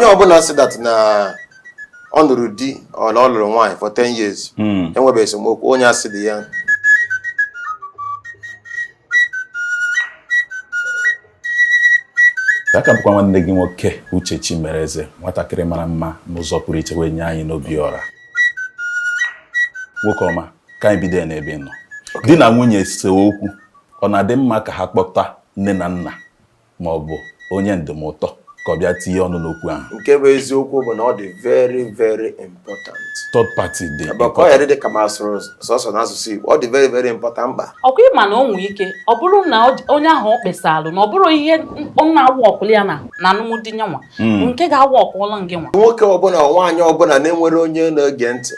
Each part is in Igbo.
Onye ọbụla sị that na ọ nụrụ di or na ọ lụrụ nwaanyị for 10 years enwebeghị esemokwu, onye asị dị ya. Aka bụkwa nwanne gị nwoke Uche Chimereze, nwatakịrị mara mma n'ụzọ pụrụ iche wee nye anyị n'Obiọra. Nwoke ọma, ka anyị bido ya n'ebe ị nọ. Di na nwunye see okwu, ọ na-adị mma ka ha kpọta nne na nna ma ọ bụ onye ndụmọdụ ka ọ bịa tinye ọnụ n'okwu ahụ? Nke bụ eziokwu bụ na ọ dị very very important. Third party dị Ebe ka ọ ghara dị ka ma asụrụ sọsọ n'asụsụ Igbo, ọ dị very very important mkpa. Ọkwa ịma na o nwee ike ọ bụrụ na onye ahụ ọ kpesalụ na ọ bụrụ ihe ọ na-awa ọkụlụ ya na alụmdi nyanwa bụ nke ga-awa ọkụlụ ngị nwa. Nwoke ọbụla, nwaanyị ọbụla na-enwere onye na-ege ntị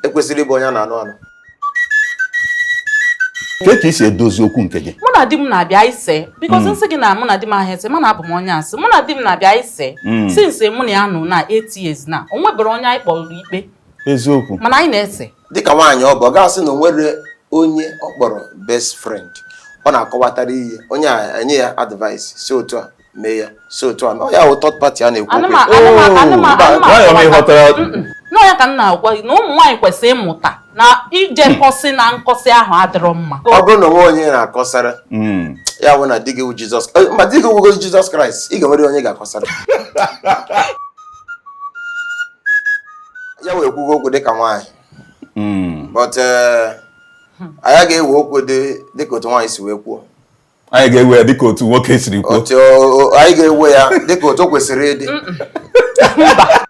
ekwesịrị ịbụ onye a na-anụ anụ. Kee ka i si edozi okwu nke gị? Mụ na di m na-abịa ise because m sị gị na mụ na di m ahụ ese, mana abụ m onye asị. Mụ na di m na-abịa ise since mụ na ya nọ na 8 years na o nwebere onye anyị kpọrọ ikpe. Eziokwu. Mana anyị na-ese. Dịka nwaanyị ọ bụ, ọ ga-asị na o nwere onye ọ kpọrọ best friend ọ na-akọwatara ihe, onye a enye ya advice, si otu a mee ya, si otu a mee. Ọ ya wụ third party a na-ekwu okwu ya. Nwayọọ, ma ị ghọtara. Nọ ya ka m na-agwa gị na ụmụ nwaanyị kwesịrị ịmụta na ije nkọsị na nkọsị ahụ adịrọ mma. Ọ bụrụ na onwe onye na-akọsara ya bụ na di gị wụ Jizọs, ma di gị wụgozi Jizọs Kraịst, ị ga-enwere onye ga-akọsara ya. Wee kwugo okwu dịka nwaanyị, but anyị ga-ewe okwu dịka otu nwaanyị si wee kwuo. Anyị ga-ewe ya dịka otu nwoke siri kwuo. Otu anyị ga-ewe ya dịka otu o kwesịrị ịdị. Mba.